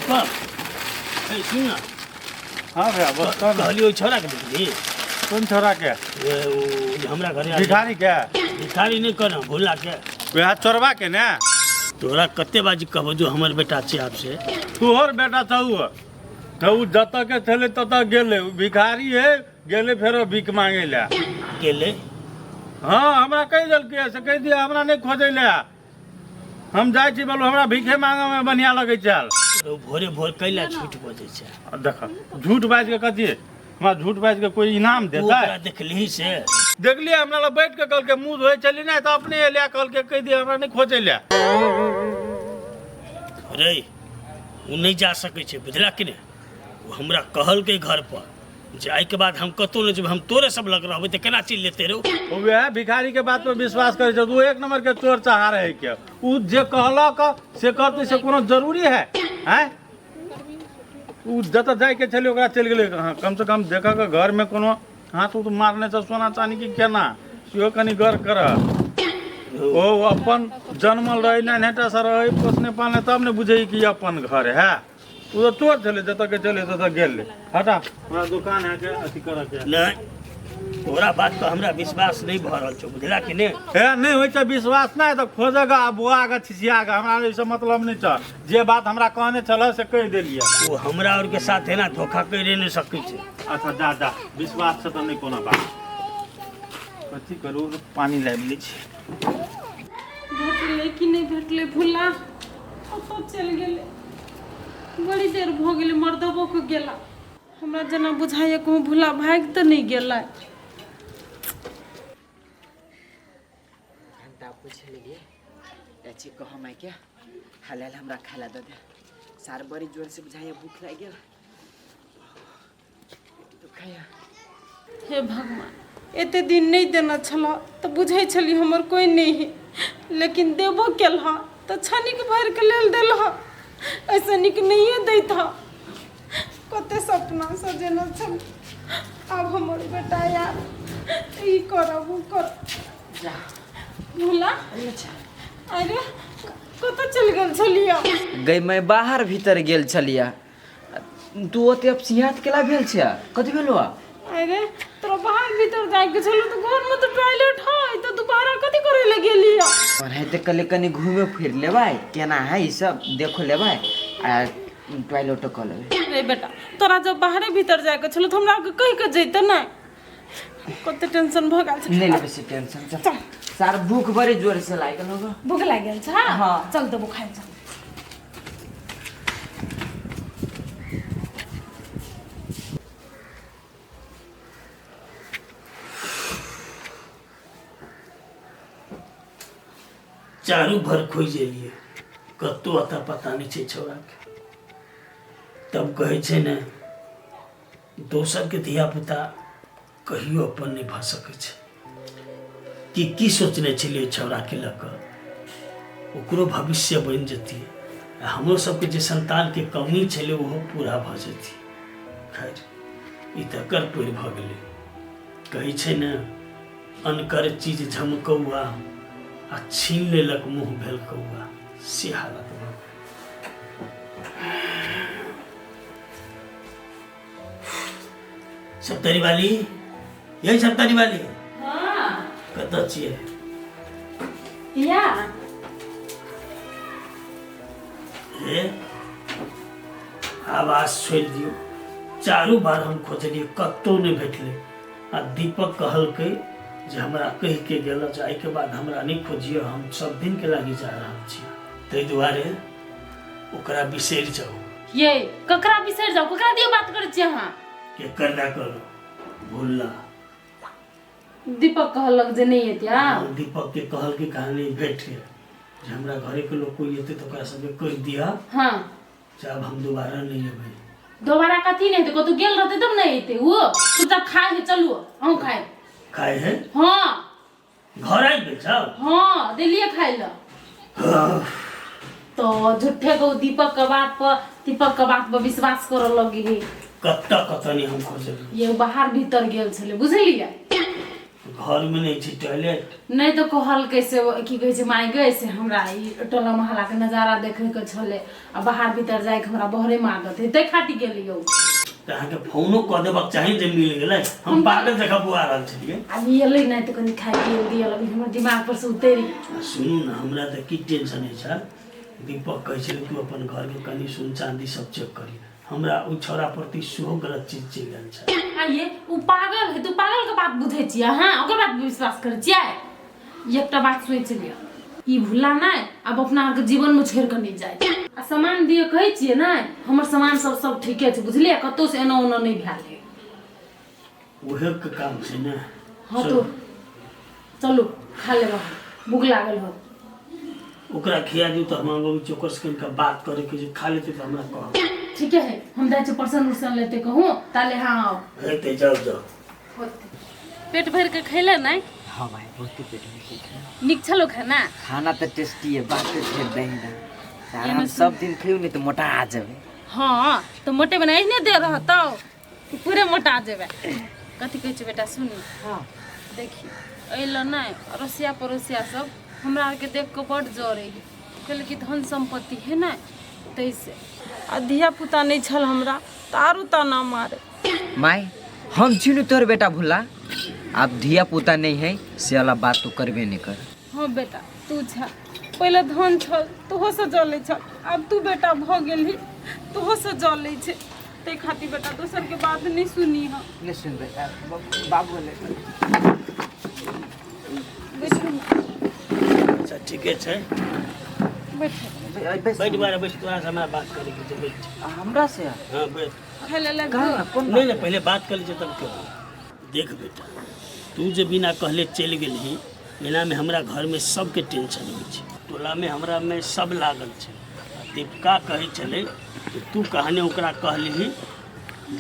दीपक, ए सुन ना। हाँ भैया, बोल कौन? कहलियो ओहि छौड़ा के देखली? कोन छोरा के? ए, ओ जे हमरा घरे आयल। भिखारी के? भिखारी नहि कहना, भोला के। वएह चोरबा के ने? तोरा कते बाजी कहबो जो हमर बेटा छै आब से। तोहर बेटा छौ उ। तऽ उ जतऽ के छलै ततऽ गेलै। उ भिखारी है, गेलै फेरो भीख मांगे लए। गेलै? हाँ, हमरा कहि देलकै से कहि दिया हमरा नहि खोजै लए। हम जाइ छी बोलू, हमरा भीखे मांगे में बढ़िया लगै छल। ओ भोरे भोर कैला झूठ बजै छै? आ देख, झूठ बाजि के कथी? हमरा झूठ बाजि के कोई इनाम तू देतै? ओकरा देखलिही से? देखलियै, हमरा लग बैठ के कहलकै, मुँह धोइ छली नहि तऽ अपने एलै, कहलकै कहि दियै हमरा नहि खोजै लए। रे, ओ नहि जा सकै छै, बुझला कि नहि? ओ हमरा कहलकै घर पर जे एहिके बाद हम कतहु नहि जेबै, हम तोरे सब लग रहबै, तऽ केना चलि जेतै रौ? ओ वएह भिखारी के बात पर विश्वास करै छै। ओ एक नंबर के चोर चहार है के। उ जे कहलक से करतै से कोनो जरूरी है? आँय, उ जतऽ जाइके छलै ओकरा चलि गेलै। हाँ, कम से कम देखऽ के घर में कोनो हाथ उथ मारने छै सोना चानी की केना, सेहो कनि गौर कर। ओ अपन जन्मल रहै, नान्हेटा से रहै, पोसने पालने, तब ने बुझै कि अपन घर है। ओ तऽ चोर छलै, जतऽ के छलै ततऽ गेल। हटा, हमरा दुकान है के अथी करऽ के। नहि, तोरा बात पर हमरा विश्वास नहि भऽ रहल छौ, बुझला कि नहि? हे, नहि होइ छै विश्वास नहि तऽ खोजऽ आ बौआ के छिछिया के, हमरा एहिसँ मतलब नहि छै। जे बात हमरा कहने छलऽ से कहि देलियै। ओ हमरा आरके साथ एना धोखा करि नहि सकै छै। अच्छा जा जा, विश्वास छै तऽ नहि कोनो बात। कथी करू, पानि लाबि लै छी। भेटलै कि नहि भेटलै? भुला कतऽ चलि गेलै? बड़ी देर भऽ गेलै मर्दबो के गेला। हमरा जेना बुझाइए कहूँ भुला भागि तऽ नहि गेलै। घंटा पूछ लेलिए, चाची कह मायके हाल हाल हमरा खाय ला दऽ दे सार, बड़ी जोर से बुझाइए भूख लागि गेल, पेट दुखाइए। हे भगवान, एते दिन नहि देने छलह तऽ बुझै छली हमर कोइ नहि है, लेकिन देबो केलह तऽ क्षणिक भरिके लेल देलह, एहिसँ नीक नहिए दैत। कते सपना सजेने छल, आब हमर बेटा आयल ई करब ओ करब। जा। भोला, अरे कतऽ चलि गेल छलियै? गई मैं बाहर भीतर गेल छलियै। तू ओते अपसियात केला भेल छै? कथी भेलो? अरे तोरा बाहर भीतर जाइके छलो तऽ घरमे तऽ टॉयलेट है, तऽ दोबारा कथी करे लए गेली? ओनाहिते कहले कनि घूमे फिर लेबै, केना है ई सब देखो लेबै आ टॉयलेटो कऽ लेबै। रे बेटा, तोरा जब बाहरे भीतर जाइके छलो तऽ हमरा कहि के जैते ने? कते टेंशन भऽ गेल छै। नहि लेबै से टेंशन, चल। सार भूख बड़ी जोर से लागि गेल होगा। भूख लागि गेल छै? हाँ। चल देबो खाइ, चल। चारू भर खोजि एलियै, कतहु अता पता नहि छै छौड़ाके। तब कहै छै ने, दोसरके धियापुता कहियो अपन नहि भऽ सकै छै। कि की सोचने छलियै छौड़ाके लऽ कऽ, ओकरो भविष्य बनि जेतियै आ हमरो सबके जे सन्तानके कमी छलै ओहो पूरा भऽ जेतियै। खैर, ई तऽ कर पैर भऽ गेलै। कहै छै ने, अनकर चीज झमकौआ आ छीन लेलक मुँह भेल कौआ, से हालत भऽ गेल। सप्तरी वाली, यही सप्तरी वाली। हाँ। कतऽ छियै? या। हे, आवाज छोड़ि दियौ। चारू बार हम खोजलियै, कतहु नहि भेटलै। आ दीपक कहलकै जे हमरा कहि के गेल जे एहिके बाद हमरा नहि खोजियौ, हम सब दिनके लागि जा रहल छी, ताहि दुआरे ओकरा बिसरि जाउ। ये ककरा बिसरि जाउ? ककरा दियो बात करै छी अहाँ? केकर दए करू? भुल्ला। दीपक कहलक जे नहि एतै? हाँ, दीपक के कहल के कहानी भेट के जे हमरा घरे के लोग कोई एतै तऽ ओकरा सबके कहि दिअ जे आब हम दोबारा नहि एबै। दोबारा कथी नहि हेतै? कतौ गेल रहतै तब नहि एतै ओ। चुपचाप खाय है, चलू अहूँ खाय। खाय है? हाँ। घर आबि गेल छौ? हाँ, देलियै खाय लए। तो झूठे को दीपक के बात पर विश्वास करऽ लगी। कतऽ कतऽ नहि हम खोजलियै। ये बाहर भीतर गेल छलै, बुझलियै? घरमे नहि छै टॉयलेट। नहि तऽ कहलकै से की कहै छै माय गै, से हमरा ई टोला मोहल्लाके नजारा देखैके छलै आ बाहर भीतर जाइके हमरा बहरेमे आदत है, ताहि खातिर गेलियौ। तऽ अहाँके फोनो कऽ देबाक चाही जे मिल गेलै। हम पागल जकाँ बौआ रहल छलियै। आब ई एलै नहि तऽ कनि खाइ पियै लए दिअ, अभी हमर दिमाग पर से उतरि गेल। आ सुनू ने, हमरा तऽ की टेंशन होइ छल, दीपक कहै छलै तू अपन घरके कनि सोन चाँदी सब चेक करी, हमरा ओहि छौड़ा प्रति सेहो गलत चीज चलि गेल छै। आइए ओ पागल है, तू पागल के बात बुझै छियै अहाँ, ओकर बात पर विश्वास करै छियै? एकटा बात सोचि लिअ, ई भुला नहि आब अपना आरके जीवनमे छोड़ि कऽ नहि जाय। आ सामान दिअ कहै छियै ने, हमर सामान सब सब ठीके छै, बुझलियै? कतहु से एना ओना नहि भेल है। उहे के काम छै ने। हाँ तो चलू खा लेब, अहाँ भूख लागल हो। ओकरा खिया दियौ तऽ हम अबै छी ओकर से कनिका बात करैके जे खा लेतै तऽ हमरा कहब। ठीके है, हम जाइ छी परसन उर्सन लेते कहूँ ताले। हाँ आओ। हेतै, जाउ जाउ। होते पेट भरि के खैले नहि? हाँ भाई, बहुत पेट भर के खाना। नीक छलो खाना? खाना तऽ टेस्टी है, बात छोड़ दही ना सारा। हम सब दिन खइयो नहीं तऽ मोटा जेबै। हाँ तऽ मोटे बना एहने दे रहतौ, पूरे मोटा जेबै। कथी कहै छै बेटा, सुनी। हाँ। देखी, एहि लए नहि अड़ोसिया पड़ोसिया सब हमरा आरके देख कऽ बड्ड जरै है, कहलै कि धन सम्पत्ति है ने ताहिसँ। आ धिया पुता नहि छल हमरा तऽ आरो ताना मारे। माय, हम छी नु तोहर बेटा भुल्ला, आब धिया पुता नहीं है से वाला बात तू करबे नहीं कर। हाँ बेटा, तू छा, पहिले धन छल तोहोसँ जलै छल, आब तू बेटा भऽ गेलही तोहोसँ जलै छै। ताहि खातिर बेटा दोसरके बात नहि सुनी। हँ नहीं सुनबै बाबू। बैठू। अच्छा ठीके छै। बैठू। बैठ बारे, बैठ, तोरा से हमरा बात करैके छै, बैठ। हमरा से? हाँ बैठ। खाय लए लग। कहाँ कोन? नहि नहि, पहिले बात कर लै छै तब कहू। देख बेटा, तू जे बिना कहले चलि गेलही, एनामे हमरा घरमे सबके टेंशन होइ छै, टोलामे हमरामे सब लागल छै। आ दीपिका कहै छलै कि तू कहने ओकरा कहलिही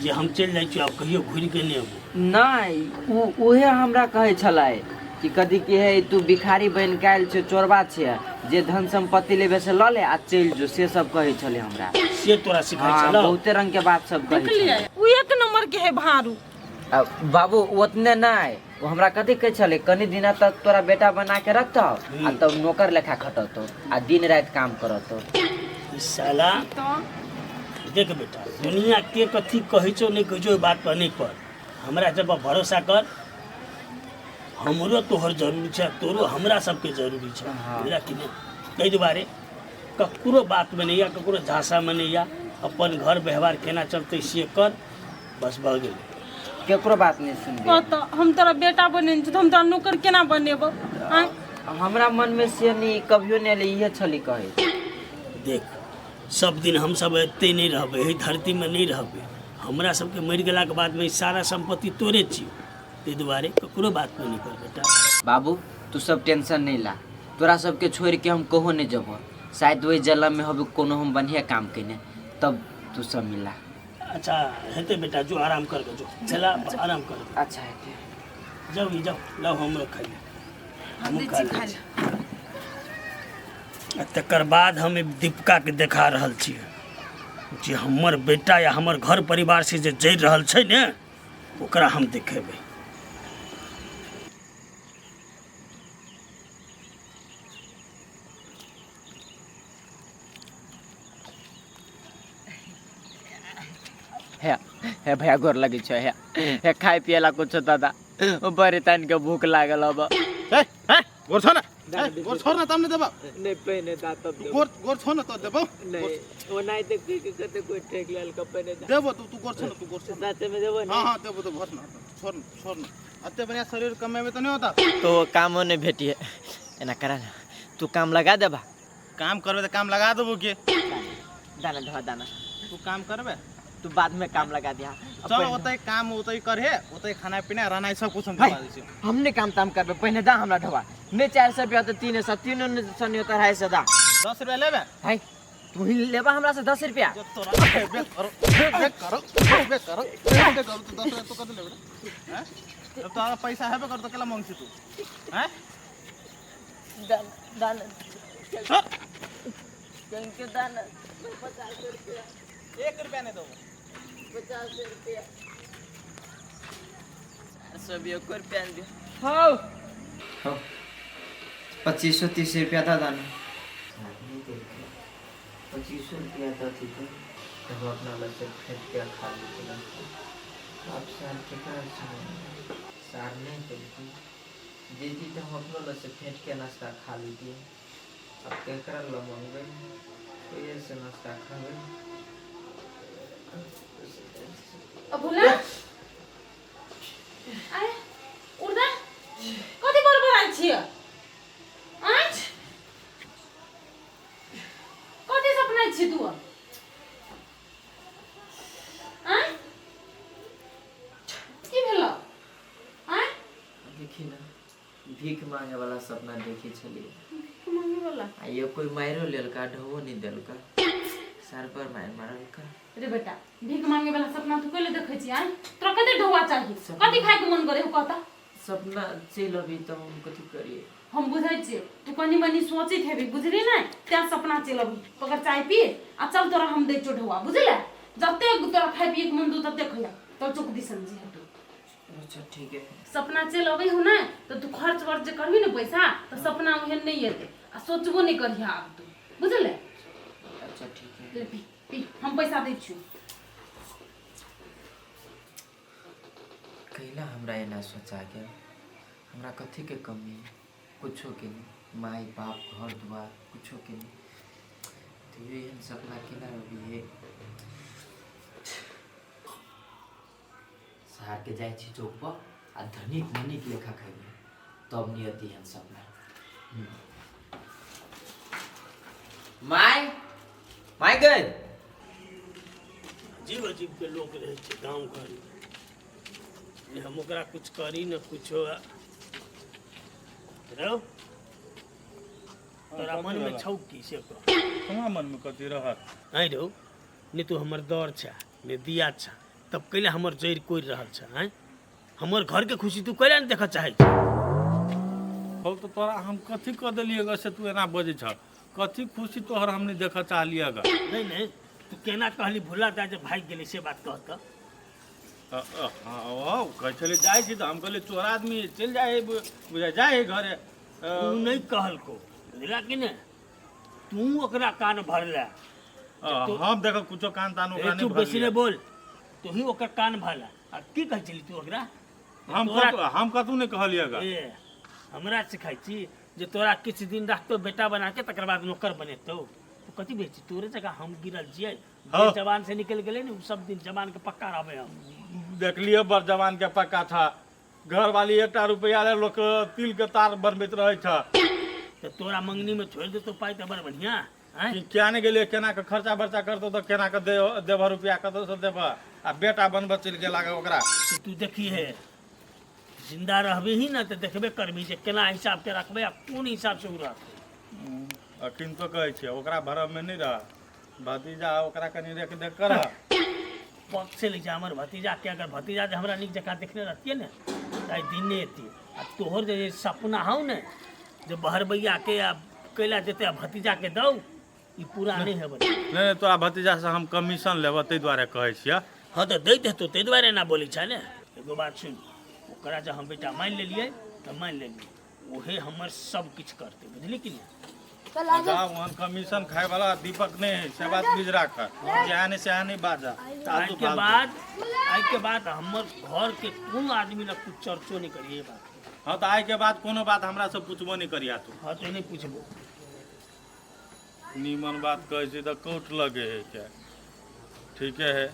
जे हम चलि जाइ छी, आब कहियो घुरि के नहि अबू। नहि, ओ उहे हमरा कहै छलै कि कथी कि हे तू भिखारी बनि के आयल छै, चोरबा छियै, जे धन सम्पत्ति लेबे से लऽ ले आ चलि जो, से सब कहै छलै हमरा। से तोरा सिखाइ हाँ छलौ? बहुते रंग के बात सब कहै देखलियै छलै। ओ एक नंबर के है भारू। आ बाबू, ओतने नहि, ओ हमरा कथी कहै छलै, कनि दिना तक तोरा बेटा बना के रखतौ आ तब नौकर लेखा खटतौ आ दिन राति काम करतौ। ई साला। तऽ देख बेटा, दुनिया के कथी कहै छौ नहि कहै छौ, ओहि बात पर नहि पर, हमरा सब पर भरोसा कर। हमरो तोहर जरूरी छै, तोरो हमरा सबके जरूरी छै। हाँ। बुझलक कि नहि? ताहि दुआरे ककरो बातमे नहि या ककरो झाँसामे नहि या, अपन घर व्यवहार केना चलतै से कर, बस भऽ गेलै। केकरो बात नहि सुनबै। कतऽ हम तोरा बेटा बनेने छी तऽ हम तोरा नौकर केना बनेबौ आँय? हमरा मन में से नहीं कभियो नहीं एलै, इहे छली कहै। देख, सब दिन हमसब एतै नहि रहबै, एहि धरतीमे नहि रहबै। हमरा सबके मरि गेलाके बादमे ई सारा सम्पत्ति तोरे छियौ, ताहि दुआरे ककरो बातमे नहि पड़ बेटा। बाबू, तू सब टेंशन नहीं ला, तोरा सबके छोड़ के हम कहो नहीं जबो। शायद वही जलम में होबे कोनो हम बढ़िया काम केने, तब तू सब मिला। अच्छा हेतै बेटा, जो आराम कर के जो चला, आराम कर। अच्छा हेतै। जाउ ई जाउ, लाउ हमरो खाइ ले। हमहूँ खा लै छी। आ तकर बाद हम दीपिकाके देखा रहल छियै जे हमर बेटा या हमर घर परिवार से जे जरि रहल छै ने, ओकरा हम देखेबै। हे हे भैया, गोर लगे छो। हे हे, खाए पिए ला कुछ दादा, बड़ी तान के भूख लागल अब। ए ए, गोर छोड़ ना, ए, गोर छोड़ ना तब ने देबो। नहीं पहिने दा तब। गोर गोर छोड़ ना तो देबो। नहीं, वो नहीं देख के कते कोई ठेक लेल के पहिने दा। देबो, तू तू गोर छोड़ ना, तू गोर छोड़। साथे में देबो। हाँ हाँ, देबो तो भर ना, छोड़ ना, छोड़ ना। अते बढ़िया शरीर कमेबे तो नहीं होता। तो कामो नहीं भेटी है, एना करा ना, तू काम लगा देबा। काम करबे तो काम लगा देबो के। दाना धोआ दाना। तू काम करबे? तू बाद में काम लगा दिया। चल, ओतै काम ओतै करहे, ओतै खाना पीना रहनाइ सब कुछ हम भाई, दिलवा दै छियौ। हमने काम ताम करबे, पहिने दा हमरा ढोआ। नहीं 400 रुपया तो 300, तीनों सौ नहीं होता 250 दा। 10 रुपया लेबे? भाई, तू ही लेबा हमरा से 10 रुपया? जब तोरा हेबे करो, हेबे करो, हेबे करो, हेबे करो, तू 10 रुपया तू कत लेबे हैं? जब तोरा पैसा हेबे कर तो केला मांगছি तू हैं? दाना दाना। छोड़। Thank you दाना, 50 रुपया। 1 रुपया नहीं देबो। 50 रुपया, 400 भी एको रुपया नहीं दियो। हौ हौ 2530 रुपया दऽ दऽ ने। 2500 रुपया दऽ दीजिए तो हम अपना लग से फेंट के खा लीजिए। अब सार केकरा से सार नहीं देलकै दीदी, तो हम अपनो लग से फेंट के नाश्ता खा लीजिए। अब केकरा लग मंगबै, कोई से नाश्ता खाबै। भोला, आय उर्दा, कथी बड़बड़ाइ छियै? आँय, कथी सपनाइ छी तू? आँय, की भेलौ? आँय, देखी ना, भीख मांगे वाला सपना देखी छलियै। भीख मांगे वाला? आ ये कोई मारियो लेलका, ढोबो नहीं देलका, सर पर मार मारलका। रे बेटा, भीख मांगे वाला सपना तू कैले देखै छी? आँय, तोरा कते ढौआ चाही? कथी खाय के मन करे हो, कहता? सपना चलि अभी तऽ हम कथी करिए? हम बुझै छियै, तू कनी मनी सोचैत हेबी, बुझली ने? तें सपना चलि अभी। पकड़, चाय पी आ चल, तोरा हम दै छियौ ढौआ, बुझले? जते तोरा खाय पिए के मन दू तते खैया। तब चौक दिसन जी तू। अच्छा, ठीक है। सपना चलि अबै हो ने तऽ तू खर्च वर्च जे करबी ने पैसा, तऽ सपना ओहन नहि एतै आ सोचबो नहि करिहे आब तू, बुझले? अच्छा, ठीक है। ले पी पी, हम पैसा दै छियौ। कैला हमरा एना सोचा गेल? हमरा कथीके कमी है? कुछो के नहीं, माय बाप, घर दुआर, कुछो के नहीं, तैयो एहन सपना केना अभी है? शहरके जाइ छी चौक पर आ धनिक मनिक लेखा खैबै, तब नियति एहन सपना। माय, माय गई। अजीब अजीब के लोग रहै छै गाँव घरमे, जे हम ओकरा कुछ करी न कुछो। रौ, तोरा मनमे छौ की, से कह। हमरा मनमे कथी रहत? आँय रौ, ने तू हमर दर छा ने दिया छा, तब कैला हमर जड़ि कोरि रहल छ? आँय, हमर घरके खुशी तू कैला नहि देखऽ चाहै छ? हौ, तऽ तोरा हम कथी कऽ देलियै ग से तू एना बजै छ? कथी खुशी तोहर हम नहि देखऽ चाहलियै ग? नहि नहि, तू केना कहली भोला दा जे भागि गेलै, से बात कह तऽ। हँ, हौ, कहै छलै जाइ छी, तऽ हम कहलियै चोर आदमी चलि जाइ हइ, बुझाइ जाइ हइ घरे। तू नहि कहलको, बुझला कि नहि? तू ओकरा कान भरला। हम देख कुछो कान तान ओकरा नहीं। चुप, बेसी नहीं बोल। तू ही ओकर कान भरला आ की कहै छली तू ओकरा? हम हम कतौ नहीं कहलियै गा। ए, हमरा सिखाइ छी जे तोरा किछु दिन रखतो बेटा बना के, तकर बाद नौकर बनेतौ। तू कथी बेची? तोरे जगह हम गिरल छियै। हाँ। जवान से निकल गेलै ने, उ सब दिन जवान के पक्का रहबै हम। देखलियै, बड़ जवान के पक्का था। घरवाली एकटा रुपया ले लोक तिल के तार बनबैत रहै छ। तऽ तोरा मंगनी में छोड़ि देतौ पाइ तऽ बड़ बढ़िया। आँय? कि किया नहि गेलियै? केना के खर्चा बर्चा करतौ तऽ केना के देबह रुपया, कतौ से देबह? आ बेटा बनबऽ चलि गेला ओकरा। तऽ तू देखी हे, जिंदा रहबी ही ने तऽ देखबे करबी जे केना हिसाब के रखबै आ कोन हिसाब से ओ रहतै। अखन तो कहै छियै, ओकरा भरममे नहि रह। भतीजा ओकरा कनि रेख देख कर। पक से लै छै हमर भतीजा के। अगर भतीजा जे हमरा नीक जकाँ देखने रहतियै ने तऽ आइ दिन नहि एतियै। आ तोहर जे सपना हौ ने जे बहरबैया के आ कैला जेतै आ भतीजा के दौ, ई पूरा नहि हेबै। नहि नहि, तोरा भतीजासँ हम कमीशन लेबह, ताहि दुआरे कहै छियै। हँ, तऽ दैत हेतौ, ताहि दुआरे एना बोलै छै ने। एगो बात सुन, ओकरा जे हम बेटा मानि लेलियै तऽ मानि लेलियै, उहे हमर सब किछु करतै, बुझली कि नहि? चल आ। जा, वहन कमीशन खाय वाला दीपक नहीं है, से बात बीज राख। जहाँ नहीं सहाँ नहीं बाजा। आइ के बाद, आइ के बाद हमर घर के कोनो आदमी लग कुछ चर्चो नहीं करिए बात। हाँ, तो आइ के बाद कोनो बात हमरा से पूछबो नहीं करिया तू। हाँ, तो नहीं पूछबो। नीमन बात कहै छी तऽ कौट लगे है क्या? ठीके है,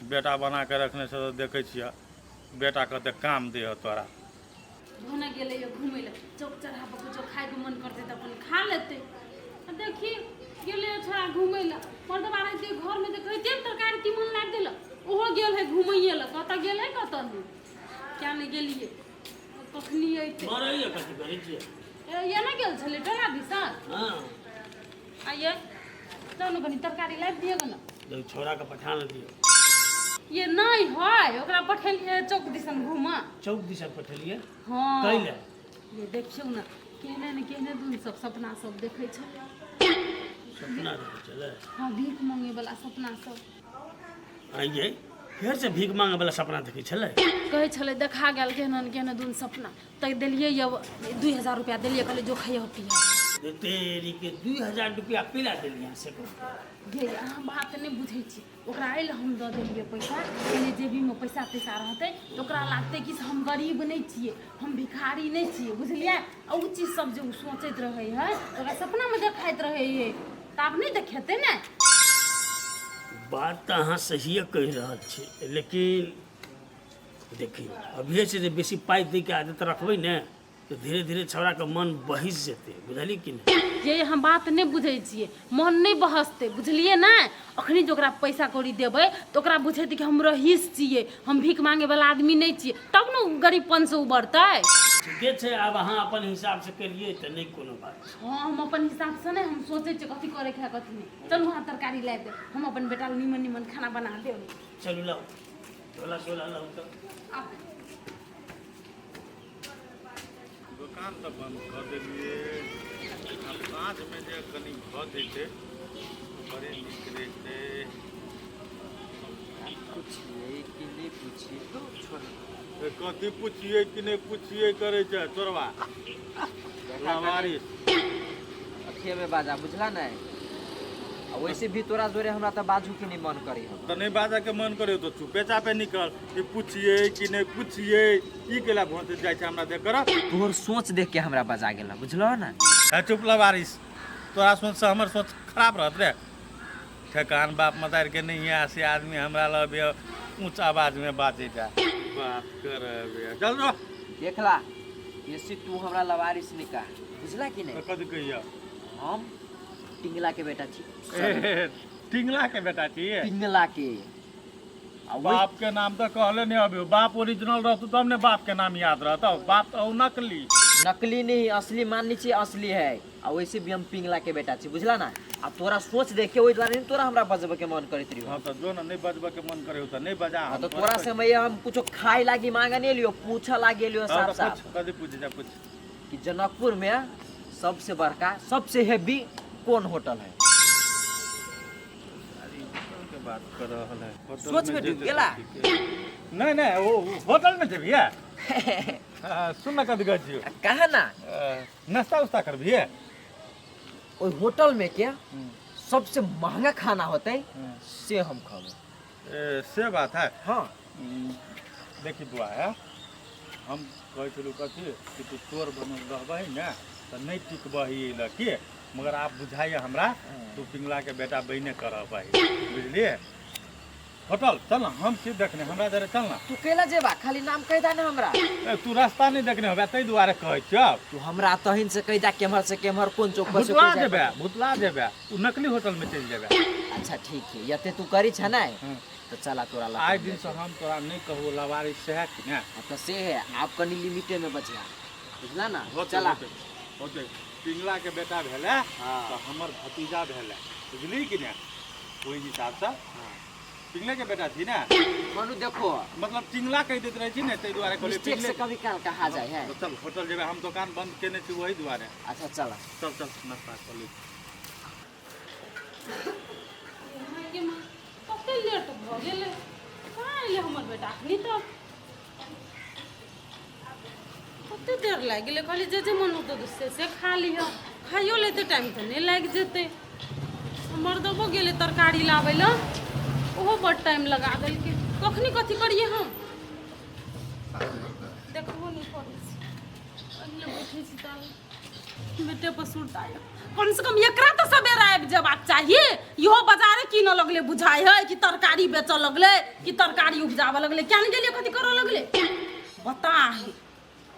बेटा बना के रखने से तऽ देखै छियै बेटा कते काम दे है तोरा। भने गेलै यऽ घुमै लए चौक चढ़ा पर, कुछो खायके मन करतै तऽ अपन खा लेतै। आ देखी, गेलै छोड़ा घुमै लए, मर्दबा रहितै घरमे तऽ कहितियै ने तरकारी तीमन लाबि देलक। ओहो गेल है घुमैये लए, कतऽ गेल है कतऽ नहि, किया नहि गेलियै, कखनी अयतै। मरैये कथी करै छियै? ए, ये नहि गेल छलै टोला दिसन। हँ। आ ये जाउ ने, कनि तरकारी लाबि दिअ ने। देखू, छोड़ा के पठा ने दियौ। ये नहि है, ओकरा पठेलियै चौक दिसन घूमऽ। चौक दिसन पठेलियै? हँ। कैले? ये देखियौ ने, केहने ने केहने दुन सब सपना सब देखै छलै। सपना देखै छलै? हँ, भीख मांगे वाला सपना सब। आइए, फेर से भीख मांगे वाला सपना देखै छलै। कहै छलै देखा गेल केहन केहन दुन सपना तक देलियै यौ 2000 रुपया देलियै, कहलियै जो खाइयो पियो। तेरी के 2000 रुपया पिला देलियै से कहू। ये अहाँ बात नहि बुझै छी, ओकरा एहि लए हम दऽ देलियै पैसा, कहलियै जेबीमे पैसा तैसा रहतै तऽ ओकरा लागतै कि से हम गरीब नहि छियै, हम भिखारी नहि छियै, बुझलियै? आ ओ चीज सब जे ओ सोचैत रहै है ओकरा सपनामे देखाइत रहै है, तऽ आब नहि देखेतै ने। बात तऽ अहाँ सहिए कहि रहल छी, लेकिन देखियौ अभिये से जे बेसी पाइ दैके आदत रखबै ने तऽ धीरे धीरे छौड़ाके मन बहसि जेतै, बुझलियै कि नहि? ये हम बात नहि बुझै छियै, मन नहि बहसतै, बुझलियै ने? अखनी जे ओकरा पैसा कौड़ी देबै तऽ ओकरा बुझेतै कि हम रहीस छियै, हम भीख मांगेवला आदमी नहि छियै, तब ने ओ गरीबपनसँ उबरतै। ठीके छै, आब अहाँ अपन हिसाबसँ केलियै तऽ नहि कोनो बात छै। हँ, हम अपन हिसाबसँ नहि, हम सोचै छियै कथी करैके है कथी नहि। चलू अहाँ तरकारी लाबि देब, हम अपन बेटा लए नीमन नीमन खाना बना देब। चलू लाउ झोला सोला लाउ तऽ। आबू। दोकान तऽ बन्द कऽ देलियै, आब साँझमे जे कनि भऽ जैतै तऽ बड़े नीक रहितै। पुछिए कि नहि पुछिए तो छोड़। ए, कथी पुछिए कि नहि पुछिए करै छै चोरबा लवारिस। अथिए में बाजा बुझला नहीं, आ वैसे भी तोरा जोरे हमरा तऽ बाजू के नहीं मन करी हम। तऽ नहि बाजऽके मन करे तऽ चुपे चापे निकल। ई पुछिए कि नहि पुछिए ई केला भोंसैत जाइ छै हमरा देख कर। तोहर सोच देख के हमरा बजा गेल, बुझलो ना? है चुप लवारिस, तोरा सोच से हमर सोच खराब रहत रे। ठेकान बाप मतार के नहीं है, से आदमी हमरा लग ऊंच आवाज में बाजे जा बात कर। चल जो। देखला बेसी तू हमरा लवारिस निका, बुझला कि नहीं? कथी कहिया? हम टिंगला के बेटा छी। ए, टिंगला के बेटा छी? टिंगला के। आ ओहि बाप के नाम तो कहले नहीं अभी। बाप ओरिजिनल रहतौ तब ने बाप के नाम याद रहतौ, बाप तो नकली। नकली नहीं, असली माननी छी, असली है। आ वैसे भी हम पिंगला के बेटा छी, बुझला ना? आ तोरा सोच देख के ओहि दुआरे नहीं तोरा हमरा बजबे के मन करैत रहियो। हाँ तो जो ना नहीं बजबे के मन करे तो नहीं बजा। हाँ तो तोरा से मैं हम कुछो खाए लागी मांगे नहीं लियो, पूछा लागी लियो। हाँ साफ तो साफ पूछ, कथी पूछे जा पूछ। कि जनकपुर में सबसे बड़का सबसे हेवी कौन होटल है? अरे होटल के बात कर रहल है? होटल सोच में डूब जेतै गेला? तऽ ठीके। नहीं नहीं, वो होटल में जेबिए? हाँ, सुन ना कथी कहै छियौ। कहा ना। नाश्ता उस्ता करबिए? ओहि होटल में के सबसे महंगा खाना होते से हम खाबो। ए, से बात है? हाँ। देखी बुआ है, हम कहै छलहुँ कथी कि तू चोर बनल रहबही ने तऽ नहि टिकबही एहि लए के, मगर आब बुझाइए हमरा तू पिंगलाके बेटा बने कर रहबही, बुझलियै? होटल चल ना, हम छी देखने, हमरा जरे चल ना। तू केला जेबा? खाली नाम कहि दा ना हमरा। ए, तू रास्ता नहीं देखने होबे ताहि दुआरे कहै छियौ। तू हमरा तहिन से कहि दा केम्हर से केम्हर कोन चौक पर से भुतला कोन जाय। जेबे, भुतला जेबे, उ नकली होटल में चलि जेबे। अच्छा ठीक है, यते तू करी छ ना तो चला तोरा लग। आइ दिन से हम तोरा नहीं कहबो लवारी सएह कि ने। हाँ तो से है, आप कनी लिमिटे में बचिया, बुझला ना? होतै, चला। होतै, होतै। पिंगला के बेटा भेलै हाँ। तऽ हमर भतीजा भेलै, बुझली कि ने? ओहि हिसाबसँ पिंगले के बेटा छी ने। मनु देखो, मतलब टिंगला कहि दैत रहै छी ने, ताहि दुआरे कहलियै मिस्टेक से पिंगले। कभी काल कहा जाए है। तऽ चल होटल जेबै, हम दोकान बंद केने छी ओहि दुआरे। अच्छा चला। चल चल, नाश्ता कऽ लै छी। गे माँ, कते लेट भऽ गेलै, कहाँ एलै हमर बेटा अखनी तक? कते देर लागि गेलै। कहली जे जे मन होतौ से से खा लिह, खाइयो लेते टाइम तऽ नहि लागि जेतै। मर्दबो गेलै तरकारी लाबै लए, ओहो बड टाइम लगा देलकै। कखनी कथी करियै हम देखबो नहि करै छी। पहिले बैठै छी ताले बेटे पर सुरता यऽ। कम से कम एकरा तऽ सवेरा आबि जेबाक चाही। इहो बाजारे कीनऽ लगलै बुझाइ है कि तरकारी बेचऽ लगलै कि तरकारी उपजाबऽ लगलै, किया नहि गेलियै, कथी करऽ लगलै बता है।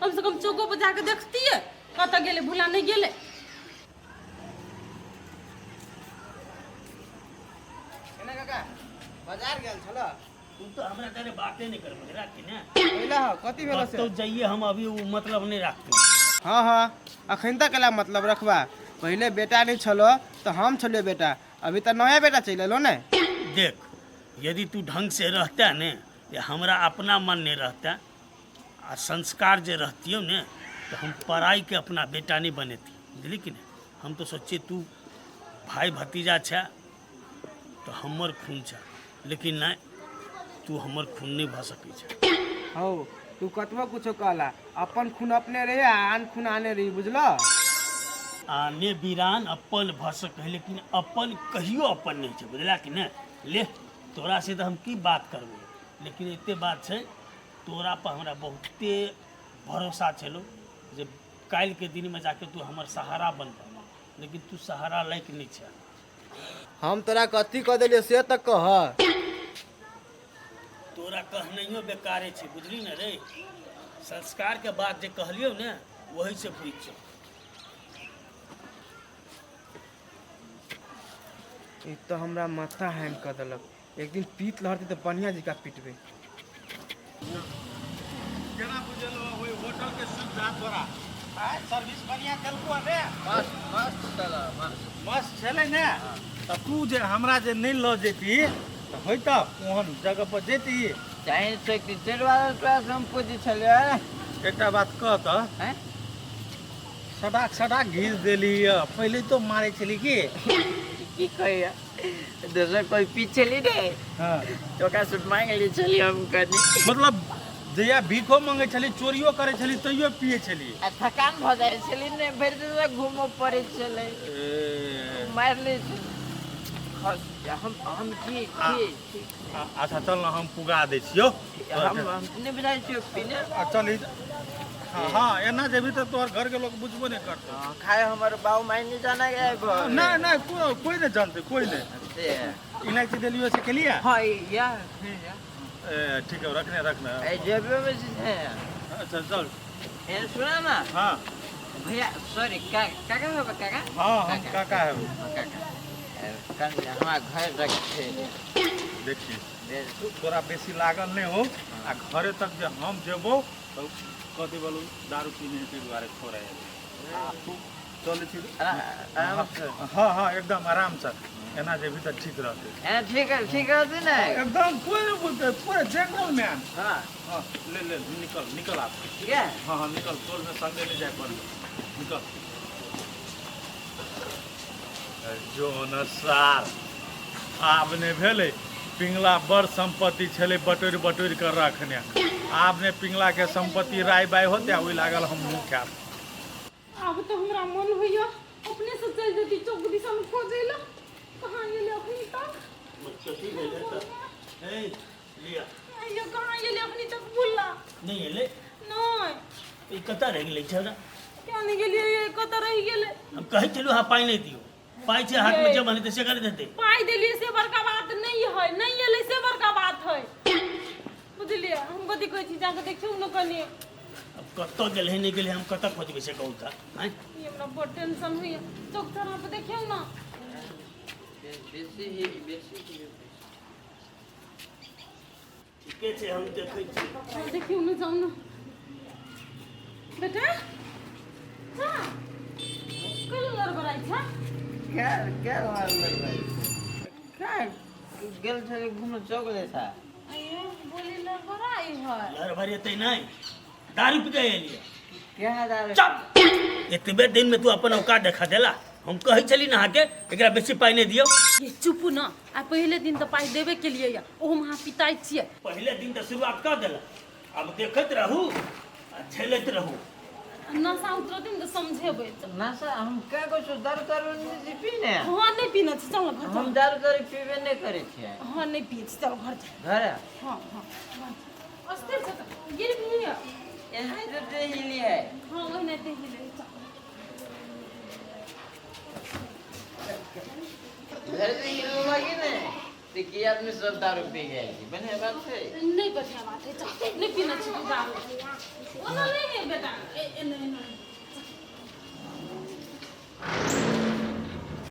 कम से कम चौको पर जाके देखतियै कतऽ गेलै, भुला नहि गेलै। केना काका बाजार गेल छल? तू तो हमरा तारे बाते नहीं करबे राख ने। कैला हो, कथी भेलो से? कतौ जाइए हम अभी वो मतलब नहीं रखते। हाँ हाँ, अखन तक कैला मतलब रखबा? पहिले बेटा नहीं छलो तो हम छलियो बेटा, अभी तो नया बेटा चलि एलो ने। देख, यदि तू ढंग से रहता ने, या हमरा अपना मन नहीं रहता आ संस्कार जे रहतियो ने, तो हम पराई के अपना बेटा नहीं बनेती, बुझली कि नहीं? हम तो सोचिए तू भाई भतीजा छै तो हमर खून छै, लेकिन नहीं। तू हमर खून नहि भऽ सकै छै। हौ, तू कतबो कुछो कहला, अपन खून अपने रही आ आन खून आने रही, बुझल? आने बीरान अपन भऽ सकै, लेकिन अपन कहियो अपन नहि छै, बुझला कि नहि? ले तोरा से तऽ हम की बात करबै, लेकिन एते बात छै, तोरा पर हमरा बहुते भरोसा छलो जे काल्हिके दिनमे जाके तू हमर सहारा बनबह, लेकिन तू सहारा लायक नहि छै। हम तोरा कथी कह देलियो से तऽ कह। तोरा कहनैयो बेकारे छै, बुझली ने रे? संस्कारके बात जे कहलियौ ने, वही से बुझि जाओ। ई तऽ हमरा माथा हैंग कऽ देलक। एक दिन पीत लहरतै तऽ बढ़िया जकाँ पिटबै। केना बुझेलौ ओहि होटल के सुविधा तोरा? आय सर्विस बढ़िया देलको ने? मस्त मस्त छल, मस्त मस्त छलै ने। तऽ तू जे हमरा जे नहि लऽ जैती तऽ होइतौ ओहन जगह पर जैती? चाहे सकती चढ़वा तोरा से हम पूछै छलियै। एकटा बात कह तऽ। आँय? सटाक सटाक घीच देली यऽ, पहिले तो मारै छली की? की कहैया, दोसर कोई पी छली ने। हाँ। तो ओकरा से मांग ली छली हम कनी। मतलब जहिया भीखो मंगै छली, चोरियो करै छली, तैयो पियै छली। आ थकान भऽ जाइ छली ने, भरि दिन घूमऽ पड़ै छलै। ए, मारि लै छली। हम की की ठीक। अच्छा चल ने, हम पुगा दै छियौ। हम नहि बुझाइ छियौ पीने। आ चल हाँ हाँ, एना जेबही तऽ तोहर घर के लोग बुझबो नहि करतौ। हाँ, खाए हमर बाबू माय नहीं जाना गया घर। नहीं नहीं, कोई कोई नहीं जानते, कोई नहीं। से इलायची देलियो से खेलिए? हाँ, या या। ए, ठीक है, रखने रखने। ए, जेबे में से है। अच्छा चल। ए, सुना ना। हाँ। भैया, सॉरी, का काका हो काका? हाँ, हम काका है। हाँ, काका। ए, कल हमारा घर रखे। देखिए, तोरा बेसी लागल नहीं हो, आ घरे तक जे हम जेबो तो कथी बोलू, दारू पीने के दुआरे छोड़े। तू चलै छी। आराम से। हाँ हाँ, एकदम आराम से। एना जेबही तऽ ठीक रहतै। ए, ठीक है, ठीक रहतै ने? एकदम, कोई नहीं बोलते, पूरा जेंटलमैन। हाँ। हाँ, ले ले, निकल निकल आप। ठीक है। हाँ हाँ, निकल, टोल में संगे ले जाए पड़े, निकल। जो न सार, आब ने भेलै। पिंगला बड़ संपत्ति छलै बटोरि बटोरि कर रखने। आब ने पिंगला के संपत्ति राय बाय होते, ओहि लागल हम मुँह खायब। आब तऽ हमरा मन होइया अपने से चलि जैती चौक दिसन खोजै लए। कहाँ गेलै अखनी तक? कथी भेलै तऽ? ए, लिअ। अइयो, कहाँ गेलै अखनी तक बुल्ला? नहि एलै? नहि। ई कतऽ रहि गेलै छौड़ा? किया नहि गेलियै, कतऽ रहि गेलै? हम कहै छलहुँ अहाँ पाइ नहि दियौ, पाइ छै हाथमे जमा, नहि तऽ से कर देतै। पाइ देलियै से बड़का बात नहि है, नहि एलै से बड़का बात है, बुझलियै? हम कथी कहै छी, जाके देखियौ ने कनि। अब कतऽ गेलै नहि गेलै, हम कतऽ खोजबै से कहू तऽ? आँय, ई हमरा बड़ टेंशन होइया। चौक चौराहा पर देखियौ ने। बेसी ही बेसी ही। ठीके छै, हम देखै छी। हाँ, देखियौ ने, जाउ ने बेटा। हाँ, कल लड़बड़ाइ छै? क्या क्या लगबै क्या गेल छलै घूमे चौक जैसा? अये, बोली लड़बड़ाइ है। लड़बड़ेतै नहि? दारू पी के एलियै? क्या दारू? चुप! एतबे दिन में तू अपन औकात देखा देला। हम कहै छली ने अहाँके, एकरा बेसी पाइ नहि दियौ। ये चुप न, आ पहिले दिन तऽ पाइ देबे के लिए या, ओहोमे अहाँ पिताइ छियै। पहिले दिन तऽ शुरुआत कऽ देला, आब देखैत रहू आ झेलैत रहू। नशा उतरतै ने तऽ समझेबै। नशा हम क्या कहै छी, दारू तारू नहि पीने। हाँ, नहि पीने छी, चल घर। हम दारू तारू पीबे नहि करै छियै। हाँ, नहि पियै छी, चल घर चल। घर। हाँ हाँ, घर चल। अस्थिर छै तऽ गिरबी। एनाहिते ते हिलियै। हाँ, ओहिनाहिते हिले, चल। घर से हिलने लगी ने तऽ की आदमी सब दारू पी गेल छै, बढ़िआँ बात छै? नहि बढ़िआँ बात है, चल। नहि पीने छी तू दारू, ओना नहि है बेटा। ए, एने एने।